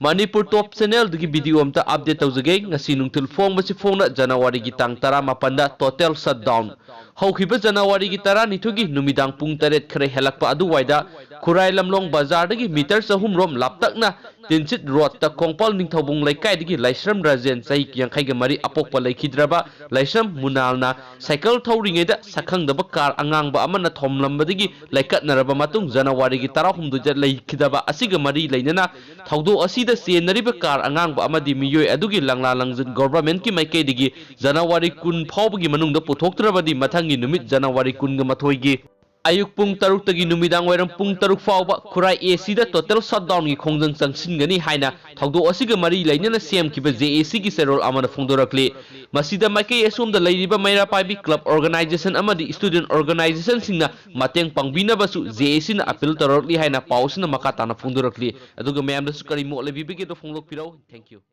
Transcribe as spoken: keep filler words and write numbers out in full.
ꯃꯅꯤꯄꯨꯔ ꯇꯣꯞ ꯆꯦꯅꯦꯜꯗꯒꯤ video ꯑꯝꯇ update ꯇꯧꯖꯒꯦ꯫ ꯉꯁꯤ ꯅꯨꯡꯊꯤꯜ ꯐꯣꯡꯕꯁꯤ ꯐꯣꯡꯅ ꯖꯅꯋꯥꯔꯤꯒꯤ ꯇꯥꯡ ꯇꯔꯥꯃꯥꯄꯟꯗ ꯇꯣꯇꯦꯜ ꯁꯠꯗꯥꯎꯟ꯫ ꯍꯧꯈꯤꯕ ꯖꯅꯋꯥꯔꯤꯒꯤ ꯇꯔꯥꯅꯤꯊꯣꯏꯒꯤ ꯅꯨꯃꯤꯗꯥꯡ ꯄꯨꯡ ꯇꯔꯦꯠ ꯈꯔ ꯍꯦꯜꯂꯛꯄ ꯑꯗꯨꯋꯥꯏꯗ ꯈꯨꯔꯥꯏ ꯂꯝꯂꯣꯡ ꯕꯖꯥꯔꯗꯒꯤ ꯃꯤꯇꯔ ꯆꯍꯨꯝ ꯔꯣꯝ ꯂꯥꯞꯇꯛꯅ ꯇꯤꯟꯁꯤꯠ ꯔꯣꯗꯇ ꯀꯣꯡꯄꯥꯜ ꯅꯤꯡꯊꯧꯕꯨꯡ ꯂꯩꯀꯥꯏꯗꯒꯤ ꯂꯥꯏꯁ꯭ꯔꯝ ꯔꯥꯖꯦꯟ, ꯆꯍꯤ ꯌꯥꯡꯈꯩꯒ ꯃꯔꯤ, ꯑꯄꯣꯛꯄ ꯂꯩꯈꯤꯗ꯭ꯔꯕ ꯂꯥꯏꯁ꯭ꯔꯝ ꯃꯨꯅꯥꯜꯅ ꯁꯥꯏꯀꯜ ꯊꯧꯔꯤꯉꯩꯗ ꯁꯛꯈꯪꯗꯕ ꯀꯥꯔ ꯑꯉꯥꯡꯕ ꯑꯃꯅ ꯊꯣꯝꯂꯝꯕꯗꯒꯤ ꯂꯩꯀꯠꯅꯔꯕ ꯃꯇꯨꯡ ꯖꯅꯋꯥꯔꯤꯒꯤ ꯇꯔꯥꯍꯨꯝꯗꯣꯏꯗ ꯂꯩꯈꯤꯗꯕ ꯑꯁꯤꯒ ꯃꯔꯤ ꯂꯩꯅꯅ ꯊꯧꯗꯣꯛ ꯑꯁꯤꯗ ꯆꯦꯟꯅꯔꯤꯕ ꯀꯥꯔ ꯑꯉꯥꯡꯕ ꯑꯃꯗꯤ ꯃꯤꯑꯣꯏ ꯑꯗꯨꯒꯤ ꯂꯪꯂꯥ ꯂꯪꯖꯤꯟ ꯒꯣꯚꯔꯟꯃꯦꯟꯠꯀꯤ ꯃꯥꯏꯀꯩꯗꯒꯤ ꯖꯅꯋꯥꯔꯤ ꯀꯨꯟ ꯐꯥꯎꯕꯒꯤ ꯃꯅꯨꯡꯗ ꯄꯨꯊꯣꯛꯇ꯭ꯔꯕꯗꯤ ꯃꯊꯪꯒꯤ ꯅꯨꯃꯤꯠ ꯖꯅꯋꯥꯔꯤ ꯀꯨꯟꯒ ꯃꯥꯊꯣꯏꯒꯤ ꯑꯌꯨꯛ ꯄꯨꯡ ꯇꯔꯨꯛꯇꯒꯤ ꯅꯨꯃꯤꯗꯥꯡ ꯋꯥꯏꯔꯝ ꯄꯨꯡ ꯇꯔꯨꯛ ꯐꯥꯎꯕ ꯈꯨꯔꯥꯏ ꯑꯦ ꯁꯤꯗ ꯇꯣꯇꯦꯜ ꯁꯠꯗꯥꯎꯟꯒꯤ ꯈꯣꯡꯖꯪ ꯆꯪꯁꯤꯟꯒꯅꯤ ꯍꯥꯏꯅ ꯊꯧꯗꯣꯛ ꯑꯁꯤꯒ ꯃꯔꯤ ꯂꯩꯅꯅ ꯁꯦꯝꯈꯤꯕ ꯖꯦ ꯑꯦ ꯁꯤꯒꯤ ꯆꯦꯔꯣꯜ ꯑꯃꯅ ꯐꯣꯡꯗꯣꯔꯛꯂꯤ꯫ ꯃꯁꯤꯗ ꯃꯥꯏꯀꯩ ꯑꯁꯣꯝꯗ ꯂꯩꯔꯤꯕ ꯃꯩꯔꯥ ꯄꯥꯏꯕꯤ ꯀ꯭ꯂꯕ ꯑꯣꯔꯒꯅꯥꯏꯖꯦꯁꯟ ꯑꯃꯗꯤ ꯁ꯭ꯇꯨꯗꯦꯟꯠ ꯑꯣꯔꯒꯅꯥꯏꯖꯦꯁꯟꯁꯤꯡꯅ ꯃꯇꯦꯡ ꯄꯥꯡꯕꯤꯅꯕꯁꯨ ꯖꯦ ꯑꯦ ꯁꯤꯅ ꯑꯄꯤꯜ ꯇꯧꯔꯛꯂꯤ ꯍꯥꯏꯅ ꯄꯥꯎꯁꯤꯅ ꯃꯈꯥ ꯇꯥꯅ ꯐꯣꯡꯗꯣꯔꯛꯂꯤ꯫ ꯑꯗꯨꯒ ꯃꯌꯥꯝꯗꯁꯨ ꯀꯔꯤ ꯃꯣꯠ ꯂꯩꯕꯤꯕꯒꯦꯗꯣ ꯐꯣꯡꯗꯣꯛꯄꯤꯔꯛꯎ꯫ Thank you꯫